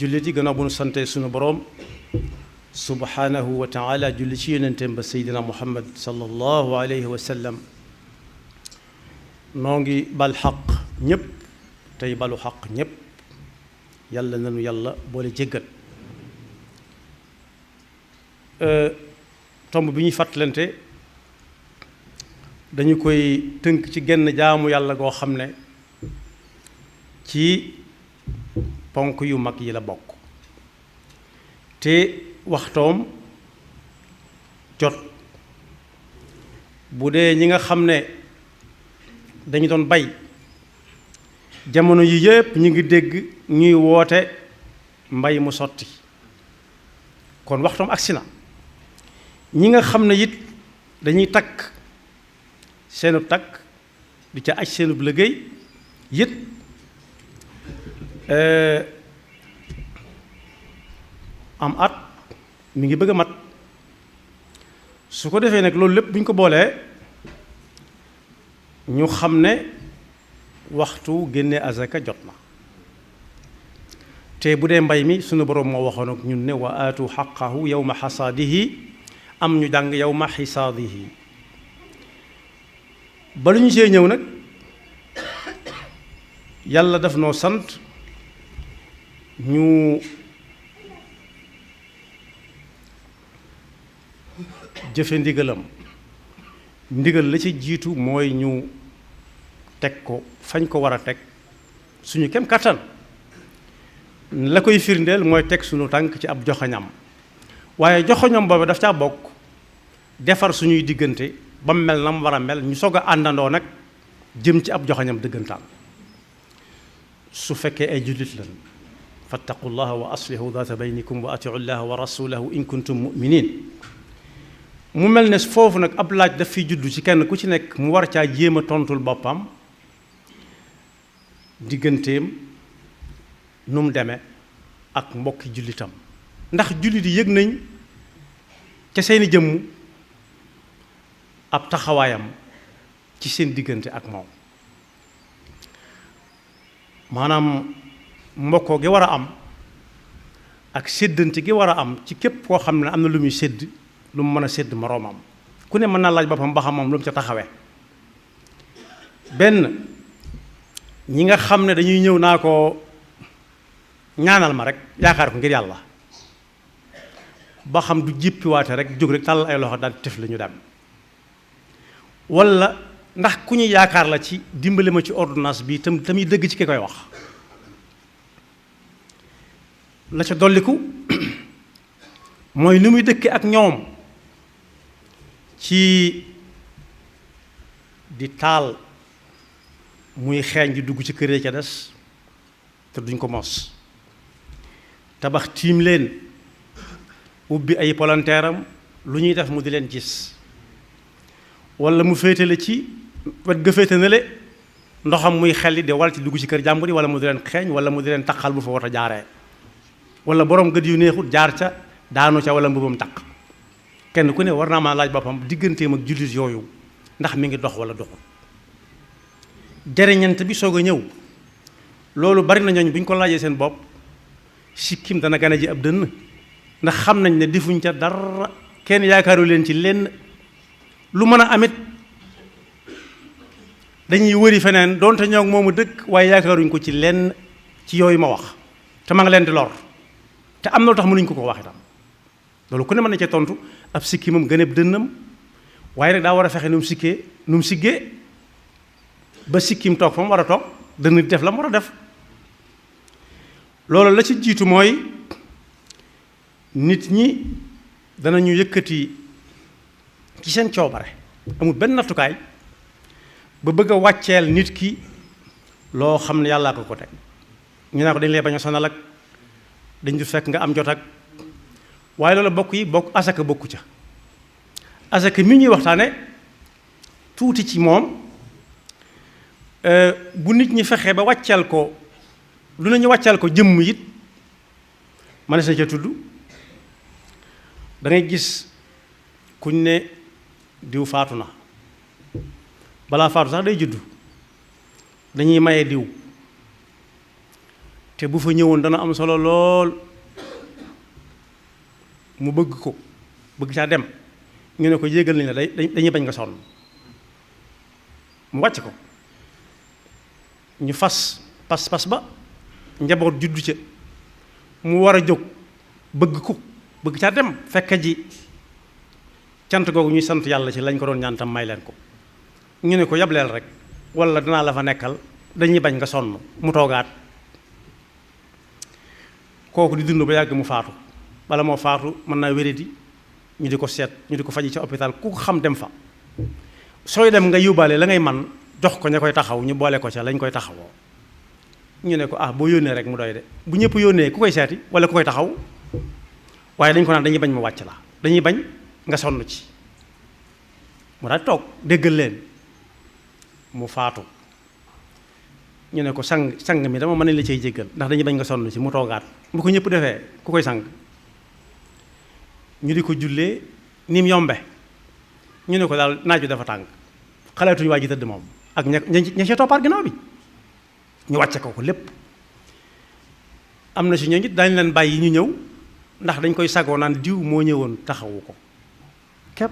julliti gannaaw bu nu sante sunu boroom subhanahu wa taala julli ci yonenteem ba seydina muhammad sallallahu alayhi wa sallam noo ngi bal xaq ñépp tey balu xaq ñépp yàlla nanu yàlla boole jéggal tomb bi ñuy fàttalante dañu koy tënk ci genn jaamu yàlla goo xam ne ci ponk yu mag yi la bokk te waxtoom jot bu dee ñi nga xam ne dañu doon bay jamono yi yépp ñu ngi dégg ñuy woote mbay mu sotti kon waxtoom agsi na ñi nga xam ne it dañuy takk seenub takk di ca aj seenub liggéey it am at mi ngi bëgg a mat su ko defee nag loolu lépp bu ñu ko boolee ñu xam ne waxtu génne azaka jot na te bu dee mbay mi sunu boroom moo waxoon ak ñun ne wa aatu xaqahu yawma xasaadihi am ñu jàng yawma xisaadihi ba lu ñu see ñëw nag yàlla daf noo sant ñu jëfe ndigalam ndigal la ci jiitu mooy ñu teg ko fañ ko war a teg suñu kem kàttan la koy firndeel mooy teg suñu tànk ci ab joxoñam waaye joxoñam boobu daf caa bokk defar suñuy diggante ba mu mel na mu war a mel ñu soog a àndandoo nag jëm ci ab joxoñam dëggantaan su fekkee ay jullit lan fattaqullaha wa aslihu daata baynikum wa atiu llaha wa rasulahu in kuntum muminin mu mel ne foofu nag ab laaj daf fiy juddu ci kenn ku ci nekk mu war caa jéem a tontul boppam digganteem nu mu demee ak mbokki jullitam ndax jullit yi yëg nañ ca seeni jëmm ab taxawaayam ci seen diggante ak moom maanaam mbokkoo gi war a am ak séddante gi war a am ci képp koo xam ne am na lu muy sédd lu mu mën a sédd moroomam ku ne mën naa laaj boppam ba xam moom lu mu ca taxawee benn ñi nga xam ne dañuy ñëw naa ko ñaanal ma rek yaakaar ko ngir yàlla ba xam du jippiwaate rek jóg rek tàll ay loxo daal tëf la ñu dem walla ndax ku ñu yaakaar la ci dimbali ma ci ordonnance bi tamit dëgg ci ki koy wax la ca dolliku mooy ni muy dëkke ak ñoom ci di taal muy xeeñ di dugg ci kër yi ca des te duñ ko mos tabax tiim leen ubbi ay palanteeram lu ñuy def mu di leen gis walla mu féetale ci wet ga féete na le ndoxam muy xelli di wal ci dugg ci kër jàmbur yi walla mu di leen xeeñ walla mu di leen taqal bu fa war a jaaree walla borom gët yu neexut jaar ca daanu ca walla mbubam taq kenn ku ne war naa maa laaj boppam digganteem ak jullit yooyu ndax mi ngi dox walla doxul jariñante bi soog a ñëw loolu bari na ñooñ bu ñu ko laajee seen bopp sikkim dana gane ji ab dënn ndax xam nañ ne defuñ ca dara kenn yaakaaru leen ci lenn lu mën a amit dañuy wëri feneen doonte ñoo moomu dëkk waaye yaakaaruñ ko ci lenn ci yooyu ma wax te ma nga leen di lor te am na lu tax mënuñ ko wax itam loolu ku ne mën na ca tontu ab sikki moom gën a dënnam waaye nag daa war a fexe nu mu siggee ba sikkim toog fa mu war a toog dënn di def la mu war a def loolu la ci jiitu mooy nit ñi danañu yëkkati ci seen coobare amul benn nattukaay ba bëgg a wàcceel nit ki loo xam ne yàllaa ko teg ñu naa ko dañ lay bañ a sonal ak dañ du fekk nga am jot ak waaye loolu bokk yi bokk asaka bokku ca asaka mi ñuy waxtaane tuuti ci moom bu nit ñi fexee ba wàcceel ko lu ne ñu wàcceel ko jëmm it mënees na ca tudd da ngay gis kuñ ne diw faatu na balaa faatu sax day juddu dañuy maye diw te bu fa ñëwoon dana am solo lool mu bëgg ko bëgg caa dem ñu ne ko yégal nañ la dañuy bañ nga sonn mu wàcc ko ñu fas pas ba njaboot juddu ca mu war a jóg bëgg ko bëgg caa dem fekk ji cant googu ñuy sant yàlla ci lañ ko doon ñaan tam may leen ko ñu ne ko yableel rek wala danaa la fa nekkal dañuy bañ nga sonn mu toogaat kooku di dund ba yàgg mu faatu bala moo faatu mën naa wéradi ñu di ko seet ñu di ko faji ci hôpital ku ko xam dem fa sooy dem nga yóbbaale la ngay man jox ko ña koy taxaw ñu boole ko ca lañ koy taxawoo ñu ne ko boo yónnee rek mu doy de bu ñëpp yónnee ku koy seeti wala ku koy taxaw waaye dañ ko naan dañuy bañ mu wàcc la dañuy bañ nga sonn ci mu daal toog déggal leen mu faatu ñu ne ko sang mi dama mën nañ la cay jéggal ndax dañuy bañ nga sonn ci mu toogaat bu ko ñëpp defee ku koy sang ñu di ko jullee ni mu yombe ñu ne ko daal naaj bi dafa tàng xalaatuñu waa ji tëdd moom ak ña ca toppaat ginnaaw bi ñu wàcce ko lépp am na si ñooñu it dañ leen bàyyi ñu ñëw ndax dañ koy sagoo naan diw moo ñëwoon taxawu ko képp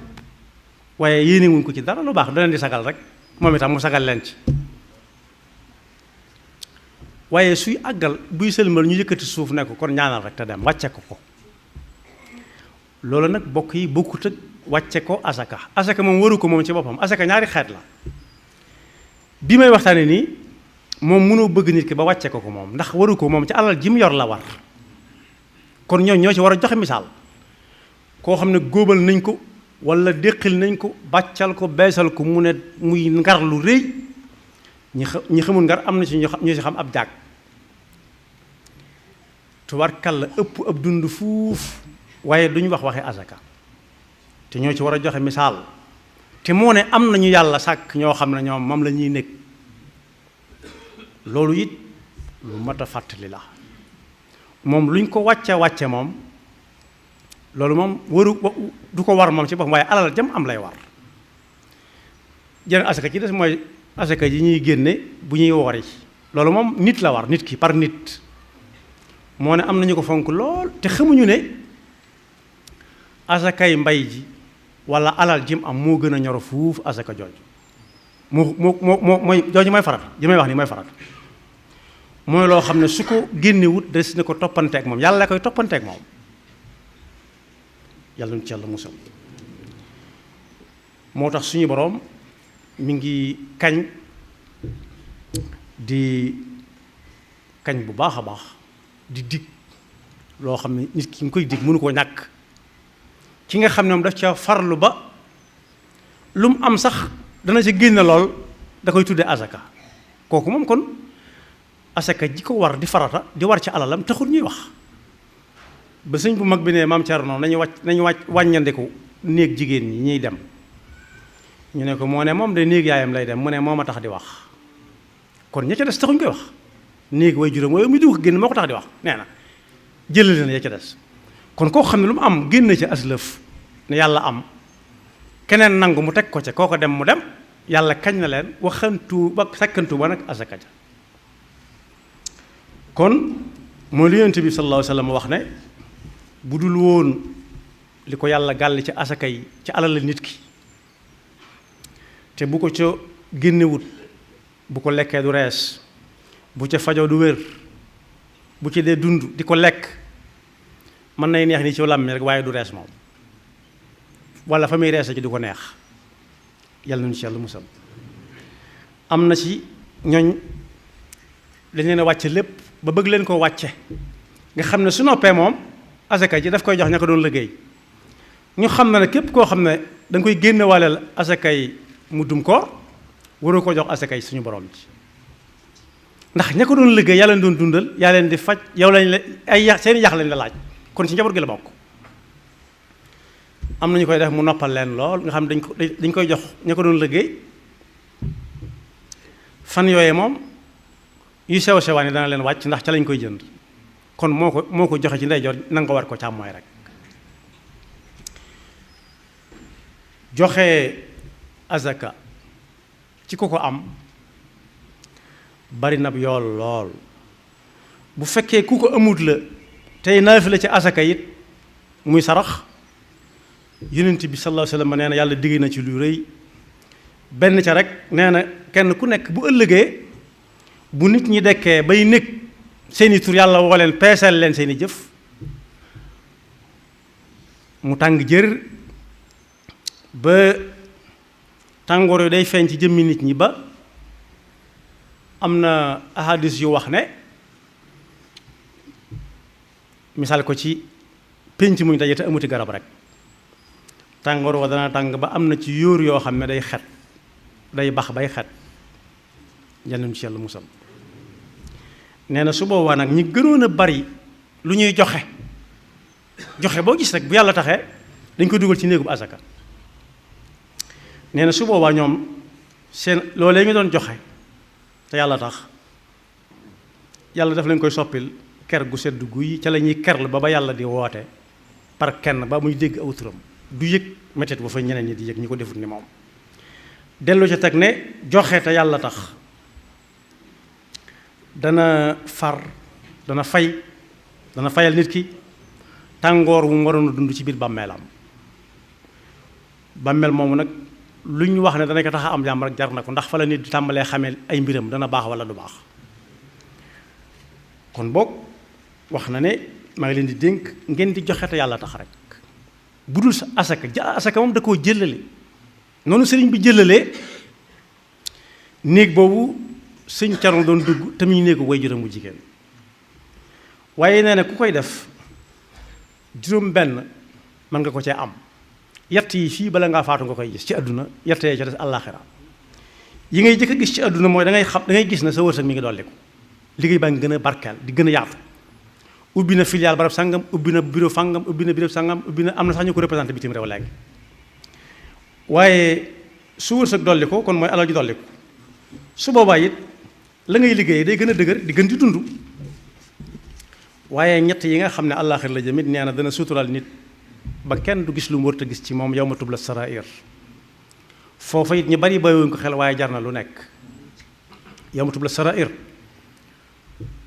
waaye yéenewuñ ko ci dara lu baax da leen di sagal rek moom itam mu sagal leen ci waaye suy àggal buy sëlmal ñu yëkkati suuf ne ko kon ñaanal rek te dem wàcce ko loolu nag bokk yi bokkut ak wàcce ko asaka moom waru ko moom ci boppam asaka ñaari xeet la bi may waxtaane nii moom mënoo bëgg nit ki ba wàcce ko moom ndax waru ko moom ci alal ji mu yor la war kon ñoo ci war a joxe misaal koo xam ne góobal nañ ko wala déqil nañ ko bàccal ko beesal ko mu ne muy ngar lu rëy ñi xamul ngar am na ci ñu ci xam ab jaag tubarkal la ëpp ab dund fuuf waaye duñu waxee asaka te ñoo ci war a joxe misaal te moo ne am nañu yàlla sàkk ñoo xam ne ñoom moom la ñuy nekk loolu it lu mat a fàttali la moom luñ ko wàcce moom loolu moom du ko war moom ci boppam waaye alal jëm am lay war jeneen asaka ci des mooy asaka yi ñuy génne bu ñuy woori loolu moom nit la war nit ki par nit moo ne am nañu ko fonk lool te xamuñu ne asakay mbay ji wala alal jim am moo gën a ñoro fuuf asaka jooju mooy jooju mooy farat ji may wax ni mooy farat mooy loo xam ne su ko génnewut des na ko toppanteeg moom yàlla koy toppanteeg moom yàlla nu ci yàlla musal moo tax suñu boroom mi ngi kañ bu baax a baax di dig loo xam ne nit ki nga koy dig mënu koo ñàkk ki nga xam ne moom daf ca farlu ba lu mu am sax dana ca génne lool da koy tuddee asaka kooku moom kon asaka ji ko war di farata di war ci alalam taxul ñuy wax ba sëñ bu mag bi ne maam Thierno nañu wàññandiku néeg jigéen ñi ñuy dem ñu ne ko moo ne moom de néeg yaayam lay dem mu ne moo ma tax di wax kon ña ca des taxuñ koy wax néeg way juróom waaye muy dugg génn moo ko tax di wax nee na jëlale na ya ca des kon koo xam ne lu mu am génn ca aslëf ne yàlla am keneen nangu mu teg ko ca kooko dem mu dem yàlla kañ na leen waxantu ba sakkantu ba nag asaka ja kon mooy li Yonent bi sallallahu alayhi wa sallam wax ne bu dul woon li ko yàlla gàll ci asaka yi ci alal la nit ki te bu ko ca génnewut bu ko lekkee du rees bu ca fajoo du wér bu ci dee dund di ko lekk mën nay neex ni ci làmmiñ rek waaye du rees moom wala fa muy reese ci du ko neex yàlla nañu ci yàlla musal am na ci ñooñ dañ leen a wàcce lépp ba bëgg leen ko wàcce nga xam ne su noppee moom asaka ji daf koy jox ña ko doon liggéey ñu xam ne képp koo xam ne da nga koy génne waaleel asakay muddum koor waroo ko jox asakay suñu borom ji ndax ña ko doon liggéey yaa leen doon dundal yaa leen di faj yow lañ la ay yax seeni yax lañ la laaj kon ci njaboot gi la bokk am na ñu koy def mu noppal leen lool nga xam dañ koy jox ña ko doon liggéey fan yooye moom yu sew sewaan yi dana leen wàcc ndax ca lañ koy jënd kon moo ko joxe ci ndeyjoor na nga ko war ko càmmooy rek joxe azaka ci ko am bari na yool lool bu fekkee ku ko amut la tey naafila ci asaka it muy sarax yonent bi sallallahu alayhi wa sallam nee na yàlla digg na ci lu rëy benn ca rek nee na kenn ku nekk bu ëllëgee bu nit ñi dekkee bay nekk seeni tur yàlla woo leen peesal leen seeni jëf mu tàng jër ba tàngoor yu day feeñ ci jëmmi nit ñi ba am na ahadis yu wax ne misaal ko ci pénc muñ daje te amuti garab rek tàngoor wa dana tàng ba am na ci yóor yoo xam ne day xet day bax bay xet yal ci yàlla musal nee na su boobaa nag ñi gënoon a bari lu ñuy joxe boo gis rek bu yàlla taxee dañ ko dugal ci néegub asaka nee na su boobaa ñoom seen loolee ñu doon joxe te yàlla tax yàlla daf leen koy soppil ker gu sedd guy ca la ñuy kerl ba yàlla di woote par kenn ba muy dégg aw turam du yëg métit bu fa ñeneen ñi di yëg ñi ko defut ni moom dellu ca teg ne joxe te yàlla tax dana fayal nit ki tàngoor wu mu waroon a dund ci biir bàmmeelam bàmmeel moomu nag lu ñu wax ne dana ko tax a am jàmm rek jar na ko ndax fa la nit di tàmbalee xamee ay mbiram dana baax wala du baax kon boog wax na ne maa ngi leen di dénk ngeen di joxe te yàlla tax rek bu dul asaka moom da koo jëlale noonu sëriñ bi jëlalee néeg boobu sëñ Cerno doon dugg te muy néegu way juróom bu jigéen waaye nee na ku koy def juróom benn mën nga ko cee am yett yi fii bala ngaa faatu nga koy gis ci àdduna yett yee ca des àllaaxira yi ngay jëkk a gis ci àdduna mooy da ngay gis ne sa wërsëg mi ngi dolliku liggéey baa ngi gën a barkeel di gën a yaatu ubbi na filiale barab sangam ubbi na bureau fangam ubbi na bureau sangam ubbi na am na sax ñu ko représenté bitim réew léegi waaye su wërsëg dolli ko kon mooy alal ji dolli ko su boobaa it la ngay liggéey day gën a dëgër di gën di dund waaye ñett yi nga xam ne àllaaxira la jëmit nee na dana sutural nit ba kenn du gis lu mu warut a gis ci moom yawma tubla sarair foofa it ñu bari bàyyiwuñ ko xel waaye jar na lu nekk yawma tubla sarair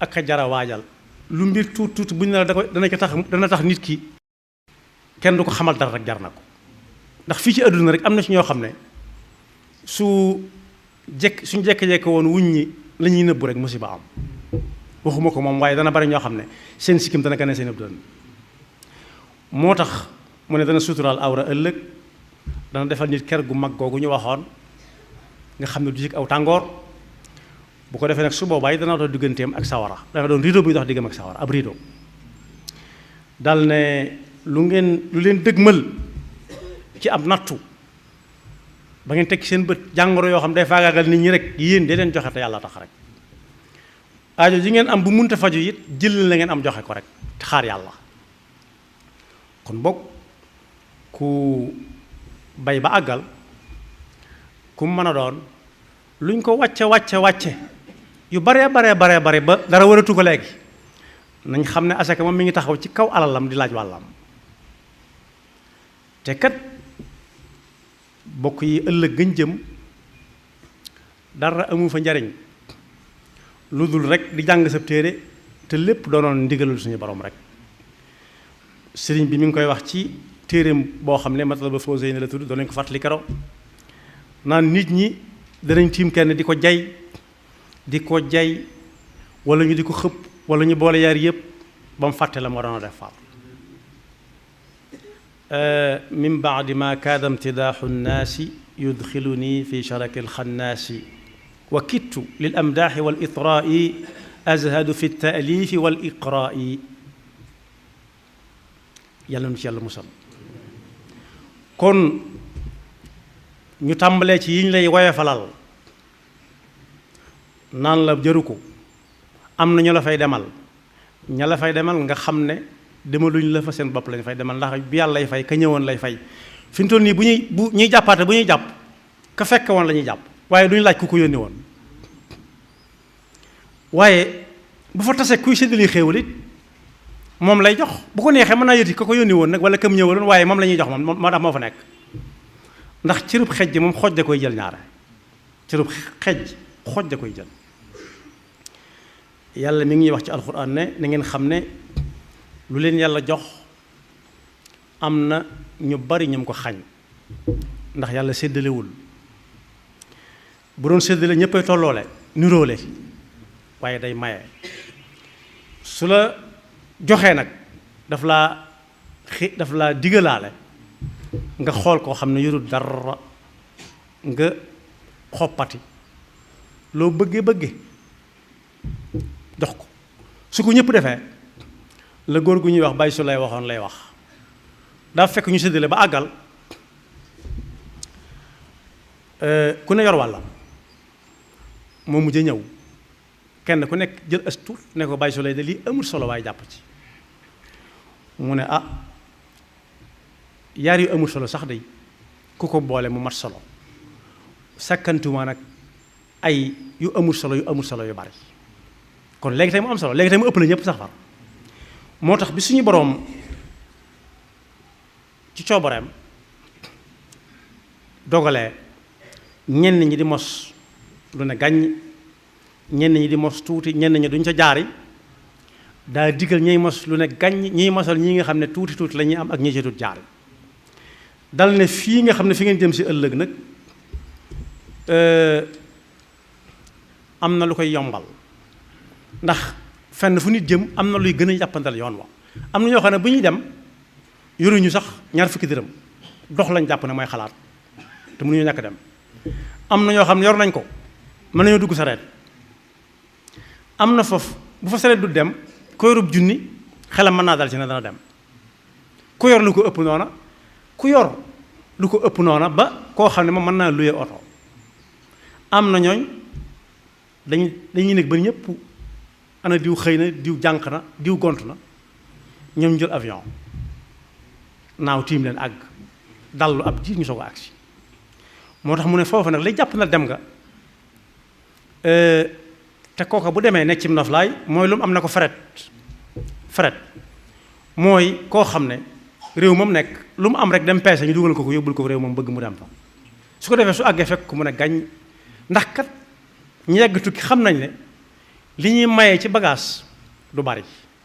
ak a jara waajal lu mbir tuut tuut bu ñu ne la dana tax nit ki kenn du ko xamal dara rek jar na ko ndax fii ci àdduna rek am na ci ñoo xam ne suñu jekk-jekk woon wuñ ñi la ñuy nëbbu rek musiba am waxuma ko moom waaye dana bari ñoo xam ne seen sikkim dana gane seen ëpp doon moo tax mu ne dana suturaal awra ëllëg dana defal nit ker gu mag googu ñu waxoon nga xam ne du yëg aw tàngoor bu ko defee nag su boobaa yi dana doon digganteem ak sawara dana doon rideau buy dox diggam ak sawara ab rideau dal ne lu leen dëgmal ci ab nattu ba ngeen teg seen bët jàngoro yoo xam day faagaagal nit ñi rek yéen de leen joxe te yàlla tax rek aajo ji ngeen am bu munta faju it jël la ngeen am joxe ko rek te xaar yàlla kon bokk ku bay ba àggal ku mën a doon luñ ko wàcce yu bare ba dara waratu ko léegi nañ xam ne asaka moom mi ngi taxaw ci kaw alalam di laaj wàllam te kat bokk yi ëllëg gën jëm dara amu fa njariñ lu dul rek di jàng sab téere te lépp doonoon ndigalul suñu borom rek sëriñ bi mi ngi koy wax ci téereem boo xam ne Matlabul Fawzayni la tudd doon nañu ko fàttali kero naan nit ñi danañ tiim kenn di ko jay wala ñu di ko xëpp wala ñu boole yaar yëpp ba mu fàtte la mu waroon a def faal min baadi ma kaada imtidaaxu nnaasi yudxiluni fi sharaki alxannaasi wa kittu lil amdaaxi wal itraai azhadu fi taalifi wal iqraai yàlla nu ci yàlla musal kon ñu tàmbalee ci yi ñu lay woyofalal naan la jëru ko am na ñu la fay demal ña la fay demal nga xam ne demaluñ la fa seen bopp lañ fay demal ndax bi yàlla lay fay ka ñëwoon lay fay fi mu toll nii bu ñuy jàppaate bu ñuy jàpp ka fekk woon la ñuy jàpp waaye duñu laaj ku ko yónni woon waaye bu fa tasee kuy séddali xéewal it moom lay jox bu ko neexee mën naa yëti ka ko yónni woon nag wala kam ñëwaloon waaye moom la ñuy jox moom moo tax moo fa nekk ndax cërub xej moom xooj da koy jël ñaare cërub xej xooj da koy jël yàlla mi ngi ñuy wax ci alxuraan ne na ngeen xam ne lu leen yàlla jox am na ñu bari ñum ko xañ ndax yàlla séddalewul bu doon séddale ñëppay tolloole niroole waaye day maye su la joxee nag daf laa digalaale nga xool koo xam ne yorul dara nga xoppati loo bëgge jox ko su ko ñëpp defee la góor gu ñuy wax Baye su lay waxoon lay wax daa fekk ñu séddale ba àggal ku ne yor wàllam moo mujj ñëw kenn ku nekk jël as tuut ne ko Baye su lay de lii amul solo waaye jàpp ci mu ne yaar yu amul solo sax de ku ko boole mu mat solo sakkantuma nag ay yu amul solo yu bari kon léegi tey mu am solo léegi tey mu ëpp la ñëpp sax far moo tax bi suñu boroom ci coobareem dogalee ñenn ñi di mos lu ne gàññ ñenn ñi di mos tuuti ñenn ñi duñ ca jaari daa digal ñiy mos lu ne gàññ ñiy mosal ñi nga xam ne tuuti tuuti la ñuy am ak ñi ci dut jaari dal ne fii nga xam ne fi ngeen jëm si ëllëg nag am na lu koy yombal ndax fenn fu nit jëm am na luy gën a jàppandal yoon wa am na ñoo xam ne bu ñuy dem yoruñu sax ñaar fukki dërëm dox lañ jàpp ne mooy xalaat te mënuñu ñàkk dem am na ñoo xam ne yor nañ ko mën nañoo dugg sareet am na foofu bu fa sareet du dem ku yorub junni xelam mën naa dal ci ne dana dem ku yor lu ko ëpp noona ku yor lu ko ëpp noona ba koo xam ne moom mën naa luye oto am na ñooñ dañuy nekk ba ñëpp ana diw xëy na diw jànq na diw gont na ñoom jël avion naaw tiim leen àgg dallu ab jiir ñu soog a agsi moo tax mu ne foofu nag lay jàpp na dem nga te kooka bu demee nekk ci noflaay mooy lu mu am na ko fret mooy koo xam ne réew moom nekk lu mu am rek dem peese ñu dugal ko yóbbul ko réew moom bëgg mu dem fa su ko defee su àggee fekk ku mu ne gañ ndax kat ñu yegg tukki xam nañ ne li ñuy mayee ci bagage du bari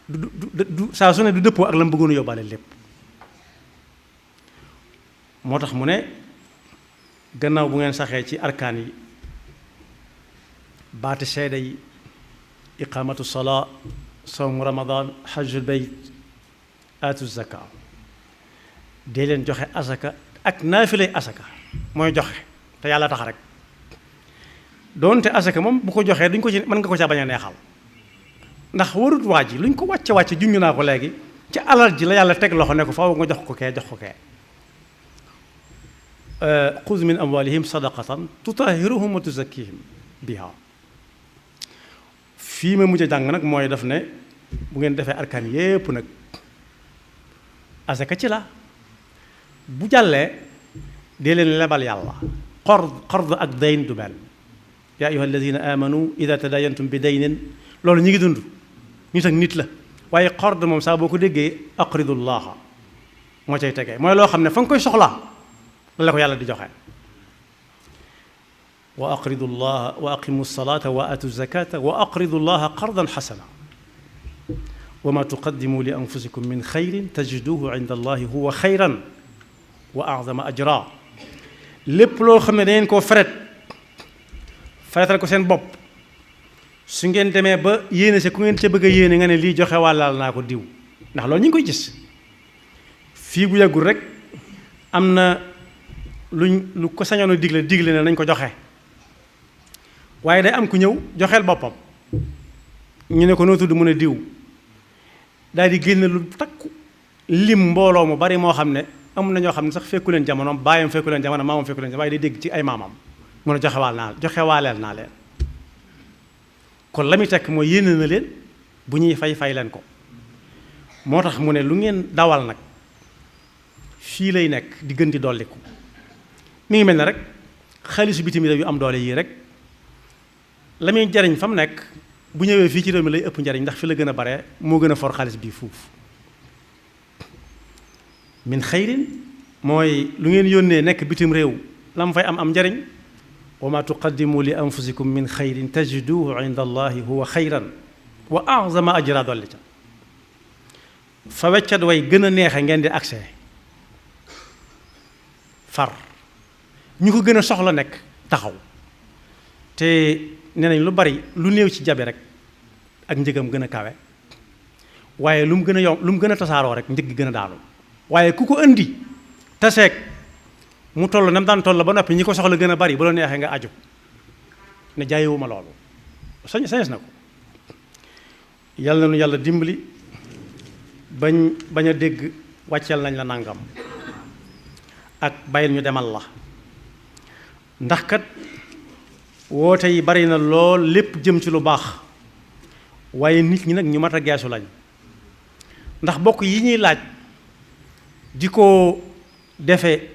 du saa su ne du dëppoo ak la mu bëggoon a yóbbaale lépp moo tax mu ne gannaaw bu ngeen saxee ci arkaan yi baati seede yi iqamatu salaa sawmu ramadan hajjul bayt atu zaka dee leen joxe asaka ak naafilay asaka mooy joxe te yàlla tax rek doonte asaka moom bu ko joxee duñ ko ci mën nga ko caa bañ a neexal ndax warut waa ji luñ ko wàcce junñu naa ko léegi ci alal ji la yàlla teg loxo ne ko faaw nga jox ko kee xuz min amwalihim sadaqatan tutahiruhum wa tuzakkihim biha fii ma mujj a jàng nag mooy daf ne bu ngeen defee arkaan yépp nag asaka ci la bu jàllee dee leen lebal yàlla qard ak dayn du benn yaa ayyuha alladina amanu ida tadayantum bi daynin loolu ñu ngi dund nit ak nit la waaye qard moom saa boo ko déggee aqridullaha moo cay tegee mooy loo xam ne fa nga koy soxlaa la ko yàlla di joxe wa aqridu llaha wa aqimu salata wa atu zakata wa aqridu llaha qardan xasana wa ma tuqaddimu li anfusikum min xayrin tajiduhu inda allahi huwa xayran wa azama ajra lépp loo xam ne dangeen koo feretal ko seen bopp su ngeen demee ba yéene si ku ngeen ca bëgg a yéene nga ne lii joxe wàllal naa ko diw ndax loolu ñu ngi koy gis fii bu yàggul rek am na lu ko sañoon a digle ne nañ ko joxe waaye day am ku ñëw joxeel boppam ñu ne ko noo tudd mu ne diw daal di génne lu takku lim mbooloo mu bari moo xam ne am na ñoo xam ne sax fekku leen jamono baayam fekku leen jamono maamam fekku leen jamono waaye day dégg ci ay maamam mun a joxewaaleel naa leen kon la muy tekk mooy yéene na leen bu ñuy fay leen ko moo tax mu ne lu ngeen dawal nag fii lay nekk di gën di dolliku mi ngi mel ne rek xaalisu bitim réew yu am doole yii rek la muy jariñ fa mu nekk bu ñëwee fii ci réew mi lay ëpp njariñ ndax fi la gën a bare moo gën a for xaalis bii fuuf min xayrin mooy lu ngeen yónnee nekk bitim réew la mu fay am njariñ wa ma tuqaddimu li anfusikum min xayrin tajiduhu inda allahi huwa xayran wa a'zama ajra dolli ca fa weccat way gën a neexe ngeen di accès far ñu ko gën a soxla nekk taxaw te nee nañ lu bari lu néew ci jabe rek ak njëgam gën a kawe waaye lu mu gën a yomb lu mu gën a tasaaroo rek njëg gi gën a daanu waaye ku ko indi taseeg mu toll na mu daan toll ba noppi ñi ko soxla gën a bari bu la neexee nga aju ne jaayewuma loolu sañes na ko yàlla na nu yàlla dimbali bañ a dégg wàcceel nañ la nangam ak bàyyil ñu demal la ndax kat woote yi bari na lool lépp jëm ci lu baax waaye nit ñi nag ñu mat a geesu lañ ndax bokk yi ñuy laaj di ko defe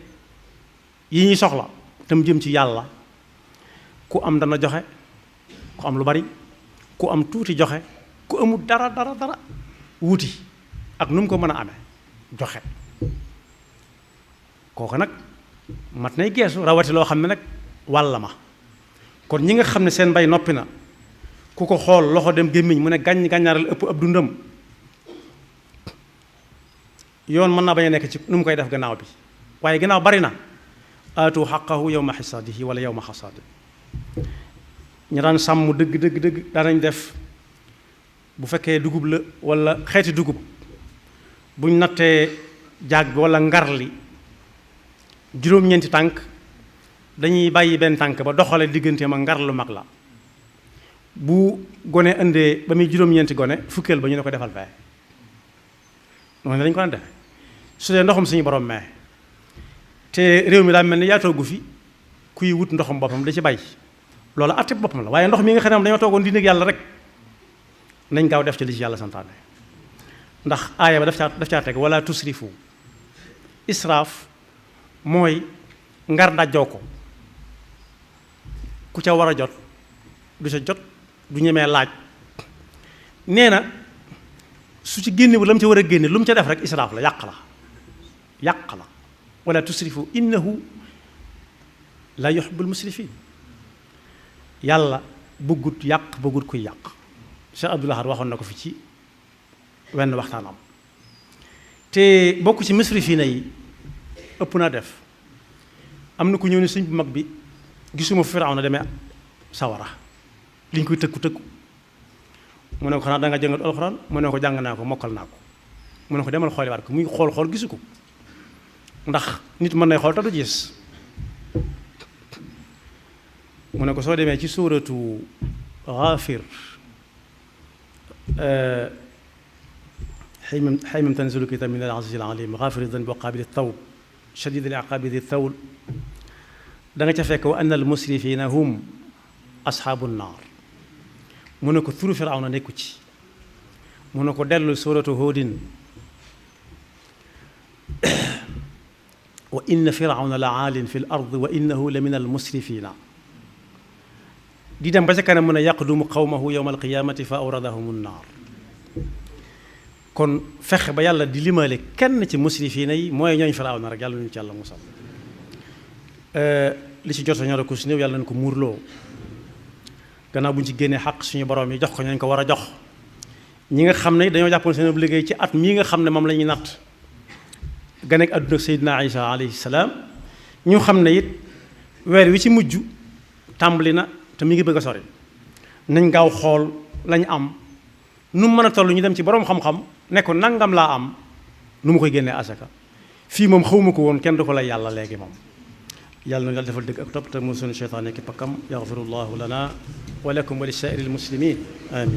yi ñuy soxla tam jëm ci yàlla ku am dana joxe ku am lu bari ku am tuuti joxe ku amul dara wuti ak nu mu ko mën a amee joxe kooku nag mat nay geesu rawati loo xam ne nag wàlla ma kon ñi nga xam ne seen mbay noppi na ku ko xool loxo dem gémmiñ mu ne gàññ gàññaaral ëpp ab dundam yoon mën naa bañ a nekk ci nu mu koy def gannaaw bi waaye gannaaw bari na aatu xaqahu yawma xasaadihi wala yawma xasaadi ñu daan sàmm dëgg daanañ def bu fekkee dugub la wala xeeti dugub buñ nattee jaag bi wala ngar li juróom-ñeenti tànk dañuy bàyyi benn tànk ba doxale diggante ma ngar lu mag la bu gone indee ba muy juróom-ñeenti gone fukkeel ba ñu ne ko defal fee noonu dañ ko daan defe su dee ndoxum suñu borom mee te réew mi daa mel ni yaatoogu fi kuy wut ndoxum boppam da ci bay loolu àtte boppam la waaye ndox mi nga xam ne dañoo toogoon di nekk yàlla rek nañ gaaw def ci li ci yàlla santaane ndax aaya ba daf caa teg wala tusrifu israaf mooy ngar dajjoo ko ku ca war a jot du ca jot du ñemee laaj nee na su ci génne bu la mu ca war a génne lu mu ca def rek israaf la yàq la wala tusrifu innahu la yuhibbul musrifin yàlla bëggut yàq bëggut kuy yàq Cheikh Abdoul Ahad waxoon na ko fi ci wenn waxtaanam te bokk ci musrifina yi ëpp naa def am na ku ñëw ne sëñ bu mag bi gisuma Firawna demee sawara liñ koy tëkku mu ne ko xanaa da nga jàngat alxuraan mu ne ko jàng naa ko mokkal naa ko mu ne ko demal xooli waat ko muy xool gisu ko ndax nit mën nay xool te du gis mu ne ko soo demee ci suuratu Gaafir xaymim tanzilu kitaab min al-aziiz al-aliim gaafiri danbi wa qaabili tawb shadiidi l-iqaabi di tawl da nga ca fekk wa anna al-musrifiina hum ashaabu nnaar mu ne ko turu Firawna nekku ci mu ne ko dellu suuratu Huudin wa inna Firawna la aalin fi l-ard wa innahu la min al-musrifiina di dem ba ca kanam mu ne yaqdumu qawmahu yawma alqiyamati fa awradahum nnaar kon fexe ba yàlla di limaale kenn ci musrifiina yi mooy ñooñ Firawna rek yàlla ñu ci yàlla musal li ci jot a ñor ko si néew yàlla nañ ko muurloo gannaaw bu ñu ci génnee xaq suñu borom yi jox ko ñañ ko war a jox ñi nga xam ne dañoo jàppoon seen liggéey ci at mii nga xam ne moom la ñuy natt ganeek àdduna Seydina Isa alayhi salaam ñu xam ne it weer wi ci mujj tàmbali na te mi ngi bëgg a sori nañ gaaw xool lañ am nu mu mën a toll ñu dem ci boroom xam-xam ne ko nangam laa am nu mu koy génnee asaka fii moom xawma ko woon kenn du ko lay yàlla léegi moom yàlla na yàlla defal dëgg ak topp te mu sunu seytaane ki pakkam yaxfirullahu lana wa lakum wa li saa'iril muslimin amin